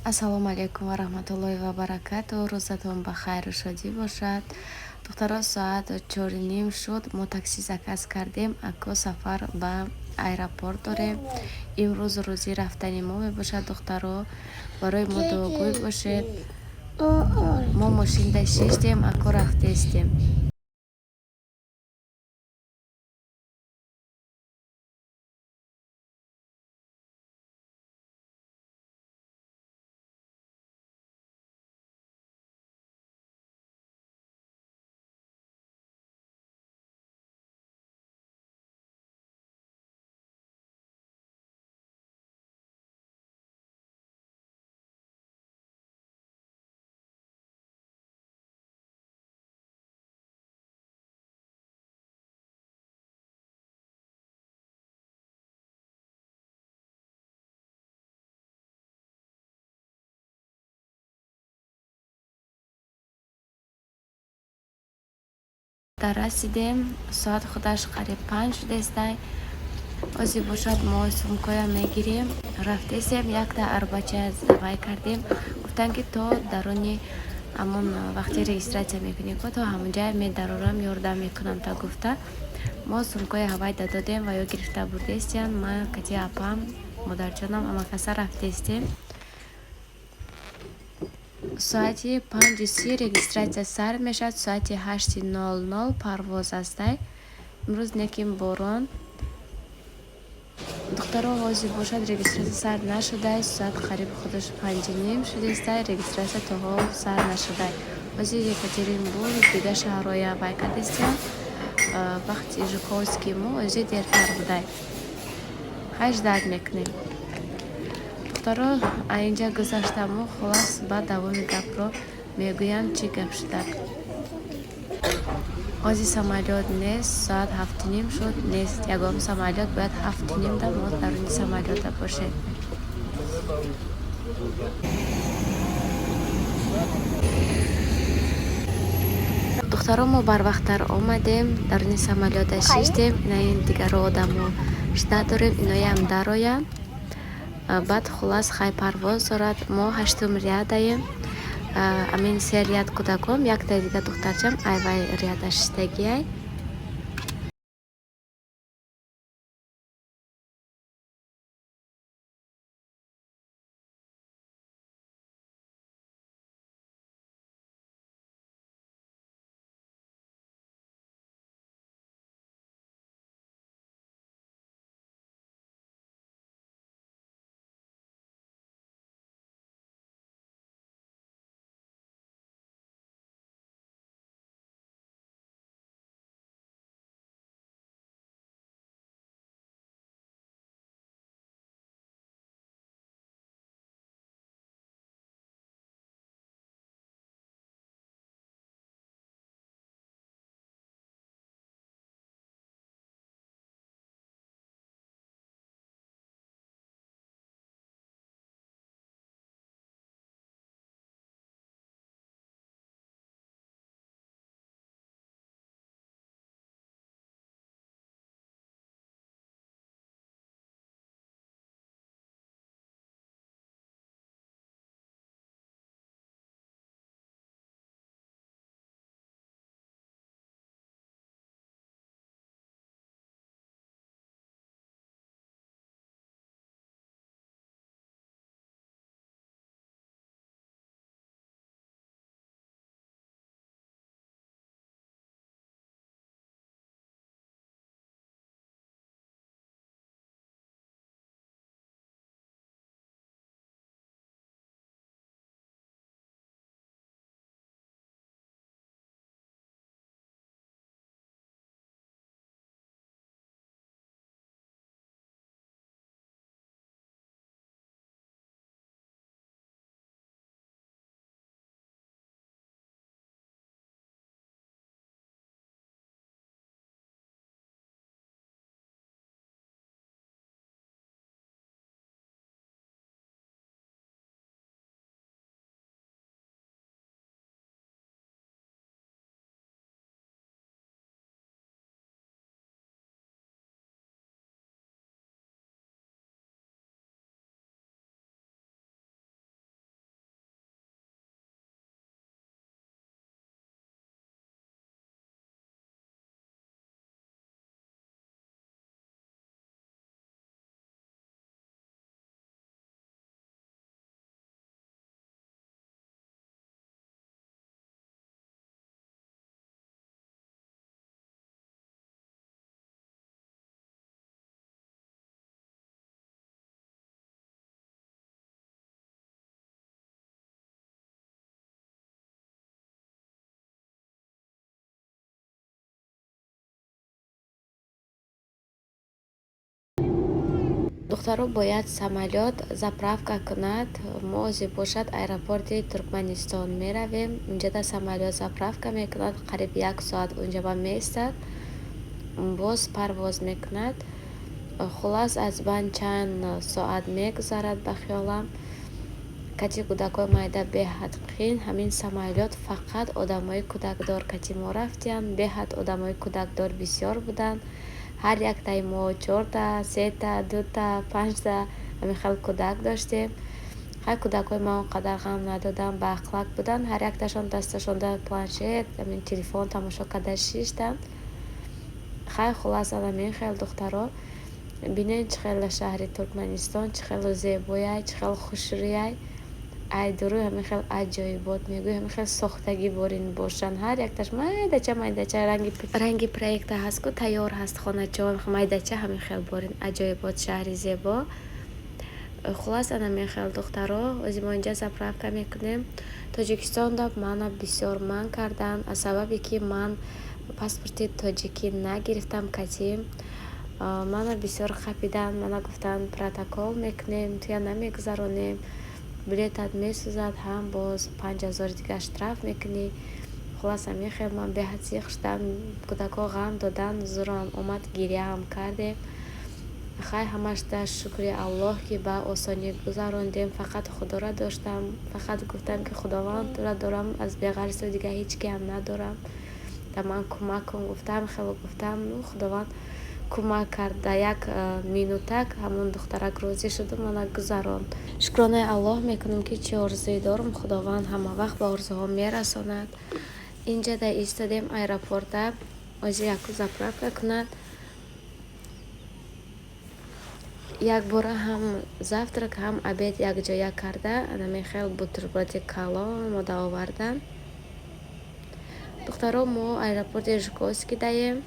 Ассалому алайкум ва раҳматуллоҳи ва баракату. Рӯзатон ба хайру шодӣ бошад. Духтаро, соат 4:30 шуд. Мо такси заказ кардем. Ако сафар ба аэропорт дорем. Имрӯз рӯзи рафтани мо мебошад, духтаро. Барои мо дуогӯй бошед. Мо мошинда шиштем, ако рафтестем. Расидем, соат худаш қариб 5 шудестай. Ҳозир бошад, мо сумкоя мегирем, рафтесем. Якта арбача давай кардем. Гуфтанд, ки то даруни ҳамон вақте регистрация мекунем, то ҳамонҷая медарорам, ёрдам мекунам та гуфта. Мо сумкои ҳавай дадодем ва ё гирифта бурдестиян. Ман кати апам, модарҷонам, амакаса рафтестем. Соати 5:30 регистрация сар мешавад, соати 8:00 парвоз астай. Имрӯз неким борон. Духтаро, ҳозир бошад, регистрация сар нашудай. Соат қариб худаш 5:30 шудестай, регистрация то ҳол сар нашудай. Ҳозир Екатеринбург, дигар шаҳрҳоя вай кардестиян. Вақти Жуковский мо ҳозир дертар будай. Хай, ждать мекунем. Духтаро, инҷа гузаштаму хулас, баъд давоми гапро мегӯям, чӣ гап шуда. Ҳозир самолёт нест, соат 7:30 шуд, нест ягон самолёт. Бояд 7:30-да мо даруни самолёта бошем. Духтаро, мо барвақттар омадем, даруни самолёта шиштем. Инаин дигаро одамо ждать дорем, иноям дароянд. Баъд хулас, хай, парвоз дорад. Мо ҳаштум рядаем. Амин се ряд кӯдаком, якта дига духтарчам айвай ряда шиштагиай. Духтаро, бояд самолёт заправка кунад. Мо ҳозир бошад, аэропорти Туркманистон меравем. Унҷада самолёт заправка мекунад, қариб як соат унҷаба меистад, боз парвоз мекунад. Хуллас, аз банд чанд соат мегузарад. Ба хиёлам, кати кӯдакҳои майда беҳад қин. Ҳамин самолёт фақат одамои кӯдакдор кати мо рафтиянд. Беҳад одамои кӯдакдор бисёр буданд. Ҳар яктаи мо чорта, сета, дута, панҷта ҳамин хел кӯдак доштем. Ҳар кӯдакҳои ман он қадар ғам надоданд, баақлак буданд. Ҳар якташон дасташонда планшет, ҳамин телефон тамошо карда шиштанд. Хай, хуллас, ана хел, духтаро. Бинед, чӣ хеле шаҳри Туркманистон, чӣ хеле зебояй, чӣ хеле хушрӯяй. Ай дуруй ҳамин хел аҷоибот, мегӯй, ҳамин хел сохтагӣ борин бошанд. Ҳар якташ майдача майдача, ранги проекта ҳаст ку, тайёр ҳаст хоначаҳо, майдача ҳамин хел борин. Аҷоибот, шаҳри зебо. Хуллас, ана хел, духтаро. Ҳозир мо инҷа заправка мекунем. Тоҷикистонда мана бисёр манъ карданд, аз сабабе ки ман паспорти тоҷикӣ нагирифтам катим. Мана бисёр хапиданд, мана гуфтанд, протокол мекунем, туя намегузаронем, билетат месӯзад, ҳам боз 5000 дига штраф мекунӣ. Хуллас, ҳамин хел ман беҳад зиқ шудам. Кӯдакҳо ғам доданд, зурам омад, гиряам кардем. Хай, ҳамаш дар шукри Аллоҳ, ки ба осонӣ гузарондем. Фақат Худоро доштам, фақат гуфтам, ки Худованд, тура дорам, аз беғарзи ту дига ҳеҷ киам надорам, ба ман кӯмак кун, гуфтам. Хело гуфтам, Худованд кӯмак кард. Дар як минутак ҳамон духтарак розӣ шуду мана гузаронд. Шукронаи Аллоҳ мекунам, ки чӣ орзуе дорам, Худованд ҳамавақт ба орзуҳо мерасонад. Инҷа да истодем аэропорта, ҳозир яку заправка кунад. Якбора ҳам завтрак, ҳам обед якҷоя карда, анамин хел бутерброди калон омода оварданд. Духтаро, мо аэропорти Жуковский даем.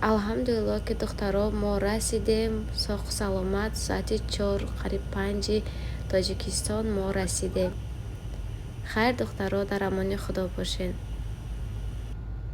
Алҳамдулиллоҳ, ки, духтаро, мо расидем соҳу саломат. Соати 4, қариб 5-и Тоҷикистон мо расидем. Хайр, духтаро, дар амони Худо бошед.